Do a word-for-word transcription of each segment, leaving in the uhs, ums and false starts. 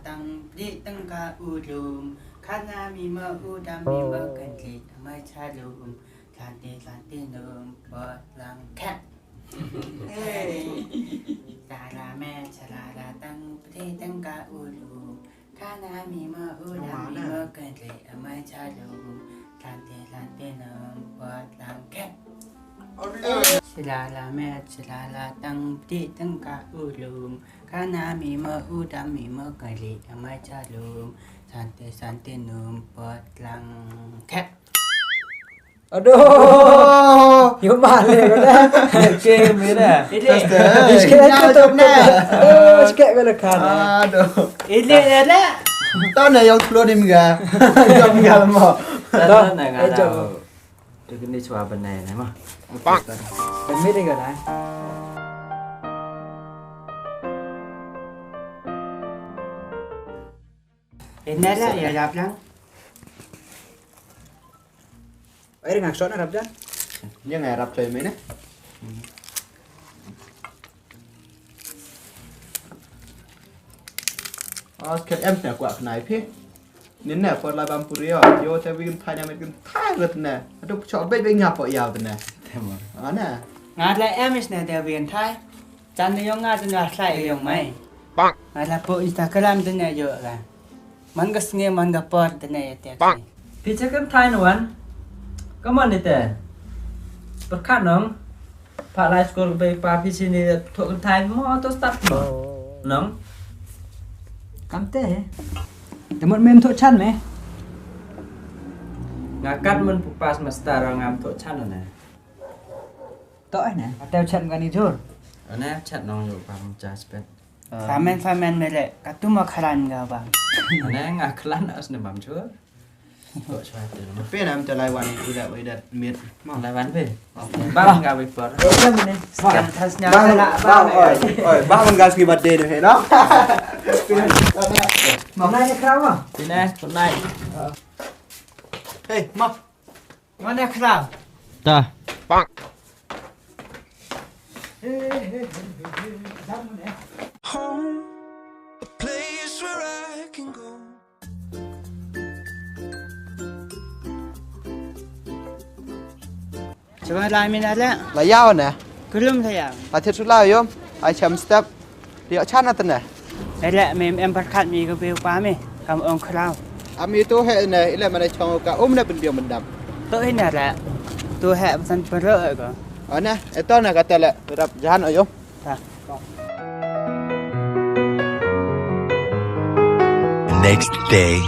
Tang di tang ka u lum, khana mi ma u dam mi ma kan di, amai cha lum, tlan te tlan te num, pot lang khet. Hey. Tara me, tara tang di tang ka u lum, khana mi ma u dam mi ma kan di, amai cha lum, tlan te tlan te num, pot lang khet. Sila la me, sila la tang di tang ka u lum. Khana mi ma u dam mi ma kali amai cha lum. Sante sante num pot lang khet. Aduh. Yo male ko da. Game ni da. Ile. Sket ko da. Oh, sket ko da khana. Aduh. Ile le le. Tau na yong flow dim ga. Yong ga mo. Tau na ga. Te kini chwa banai na ma. Pak. Te mi ding ka na. Ina la ya rap lang. Ai ring action rap jan. Yang ai rap choi me ne. Os ket em te kwah khnai phi. Nin ne por lai bam puri o. Yo te wi kynthai na met kynthai ret ne. Atu chok bej bej ngap po yaw te ne. Te mo. Ana. Nga la em is ne te wi kynthai. Chan ne yong nga te na slai yong mai. Nga la po Instagram te ne yo la. Man ka sngi man ka por te ne ya te. Phi che kynthai no wan. Ka mon ni te. Pyrkhat nong. Pha lai skul ka bei pa phi sini thoh kynthai mo to start mo. Nong. Kam te. Te mut mem thoh chan me. Nga kat mun pu pass master ngam thoh chan ne. Toh ne. Ate chan ka ni jur. Ane chat nong yo pa cha spet. Samen samen me le katu ma khalan ga bang. Ane nga khalan as ne bam jur. Pe nam te lai wan wi da wi da mit. Lai wan pe. Bang ka wi por. Bang, bang, oi, oi, bang, bang gas ki birthday ni he, no? Bang nai krawa. Sini, good night. Hey, ma. Mana krawa. Ta. Home, a place where I can go. Chwa lai min ala. La yaw ne. Kulum la yaw. La thit sula yom. Ai cham step. Dio chan na tne. Ele me em pyrkhat mi ko beu pa mi. Kam ong khraw. Ami tu he ne ile mane chong ka um ne bendiong bendam. Tu he ne le. Tu he pesan perut ko. Ana, eto na kata le rap jahan o yom. Next day.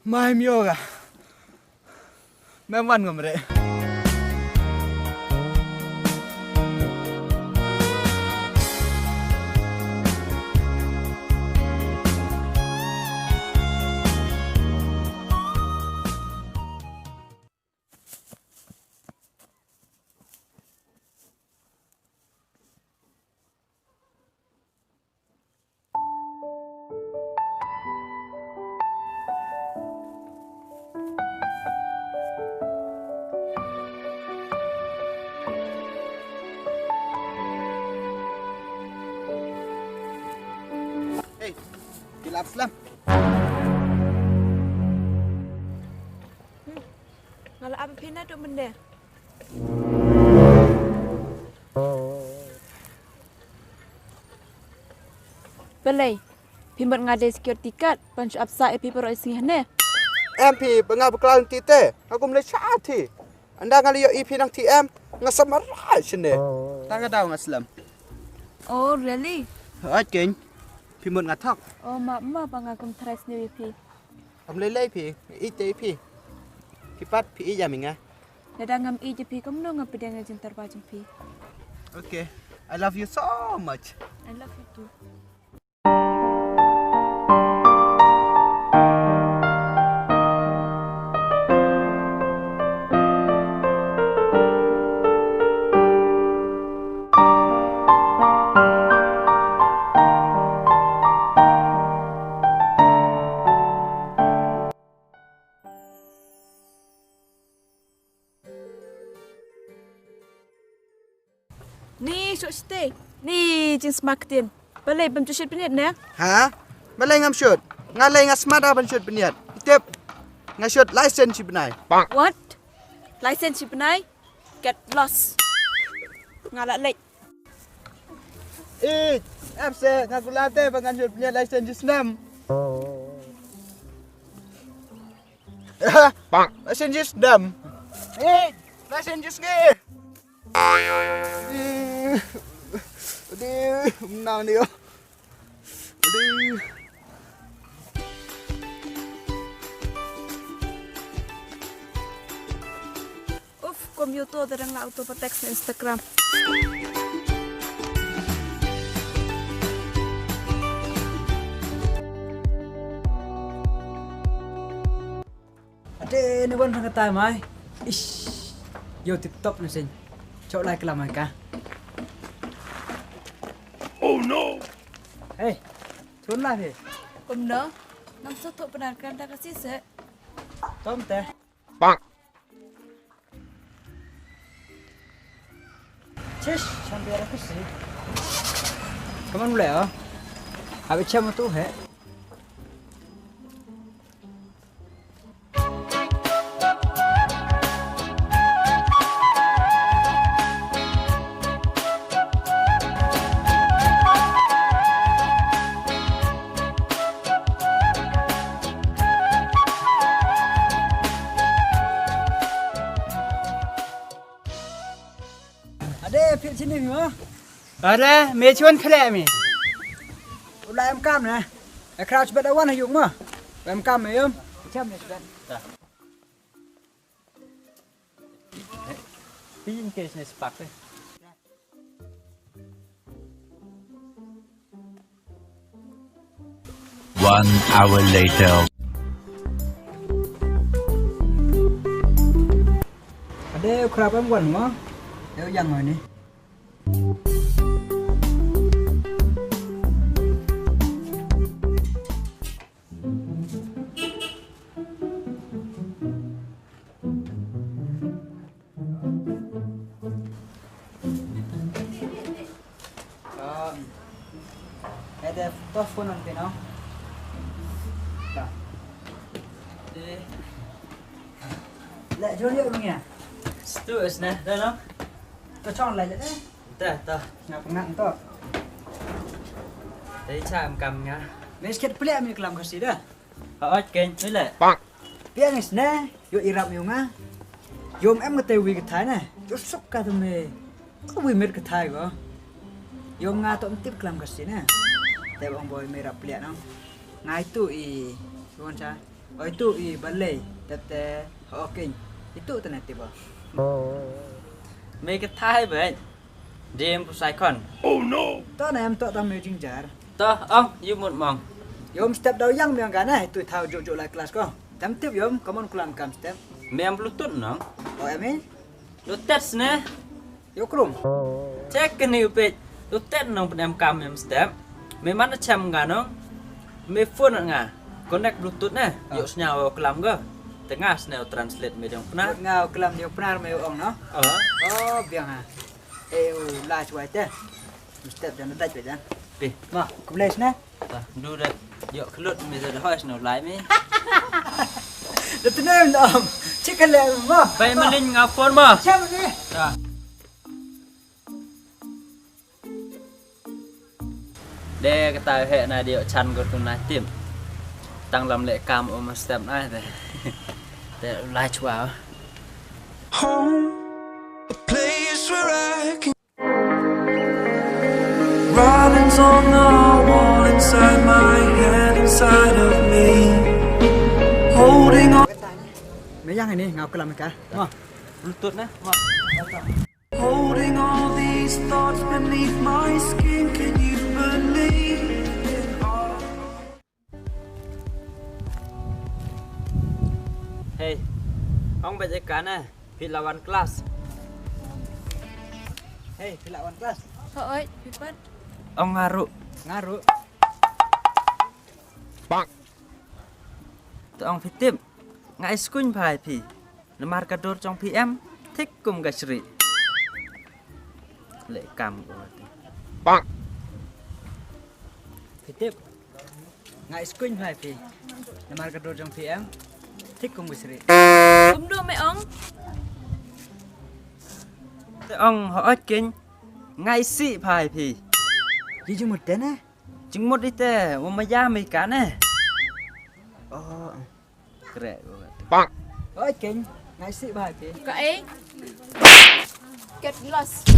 Mai mioga. Mem wan ngam re. Hey, kilap slam. Hmm. Nga la ap phi na tu bende. Balei? Phi mut nga de security guard, ban shu ap sah ya phi baroh i sngi hane. Em phi, ba nga bakla ti te, nga kum le cha thi. Ynda nga le yoh i phi nang T M, nga samar shane. Ta ka daw nga slem. Oh, really? Hooid keiñ. Phi mut nga thok. Oh, ma, ma, ba nga kum try sniew ya phi. Am lei lei phi, i te phi. Phi pat phi i ya mi nga. Lada ngam i ya phi kumno nga pdiang ya jingtyrwa jong phi. Okay. I love you so much. I love you too. Ni, suk site. Ni, jingsma ktien. Balei bam ju shit bniat ne? Ha? Balei ngam shit? Nga lei nga smat da ban shit bniat. Tip. Nga shit license shi bnai. What? License shi bnai? Get lost. Nga la leh. Eh, ap se, nga kular te ba ngan shit bniat license shi snem. License shi snem. Eh, license shi sngi. Adi, adi, mnang ni, oh. Adi. Uf, kom yoto da dang la auto pa text na Instagram. Ade, ni wan rang katai mai. Ish. Yo, tip top na sing. Chok lai klam mai ka. Oh no. Hey, chun lai phi. Kumno? Ngam suk thok pynarkhan da ka si se. Tom te. Bang. Chish, champion ka si. Come on, le, oh. Abi cham tu he. Ade, phi chini mi mo? Ade, me chun khle mi. U la em kam ne. E crouch bet awan ha yung mo. Em kam me yum. Cham ne bet. Pin ke sne spak te. One hour later. Ade, u khrap em wan mo? Yow yang mo ni. Um, ede, to phone on pino. Ta. Eh. Le, jol yo ngi ya. Stu is ne, da no? To chong le le. Ta, ta. Nga pyngan to. Te cha em kam nga. Me sket ple mi klam Khasi da. Ha, oj kein, mi le. Piang is ne, yo irap yo nga. Yom em nga te wi ka thai ne. Yo suk ka te me. Ko wi mer ka thai ko. Yom nga to tip klam Khasi ne. Te bang boy me rap pliak no. Ngai tu i, yon cha. Oi tu i balei, te te, ha, oj kein. Itu te ne tip ba. Me ka thai ba. Dim pu sai khon. Oh no. To na em to tang me jingjar. To, ong, yu mut mong. Yom step daw yang biang ka na, tu thaw jo jo la class ko. Tam tip yom, come on kulam kam step. Me em Bluetooth nong. O em e? Bluetooth ne. Yo krum. Check ke ni upet. Bluetooth nong pen em kam em step. Me man chem nga nong. Me phone nga. Connect Bluetooth ne. Ah. Yo snya o kulam ga. Tengah sne o translate me jong pnar. Nga o kulam jong pnar me ong no. Ah. Oh, biang ha. Eh, u lai chwa te. Step jan dait pe jan. Pi. Ma, kublai sne. Ta, du da. Yo khlut mi da hoi sne lai mi. Da tne am. Chik le ma. Bai malin nga phone ma. Cham ni. Ta. De kata he na de chan ko tu na tim. Tang lam le kam um step na te. Te lai chwa. Home, a place where I can. Writings on the wall inside my head, inside of me. Holding on. Me yang ini ngau kelam ka. Ma, lutut na. Ma. Holding all these thoughts beneath my skin, can you believe it all? Hey, ong ba je ka ne, phi la wan class. Hey, phi la wan class. Hoi, phi pat. Ong ngaru. Ngaru. Te ong phi tip, nga i skuñ phai phi. Namar ka dur jong phi em thik kum ka sri. Le kam ko. Phi tip, nga i skuñ phai phi. Namar ka dur jong phi em thik kum ka sri. Kum du me ong. Te ong ho ot kin, nga i si phai phi. Ji jumut te ne. Jingmut ite, wa maya me ka ne. Oh. Kre ko. Oi, ken, ngai si ba te. Ka e. Get lost.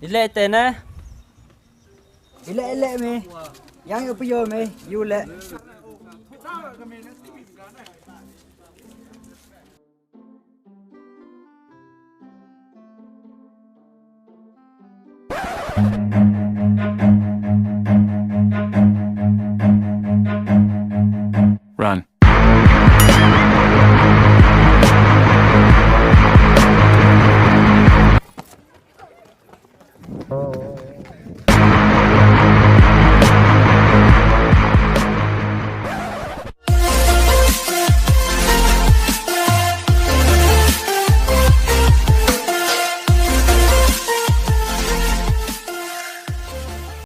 Ile te na. Ile, ile me. Yang yo puyo me, you le. Run.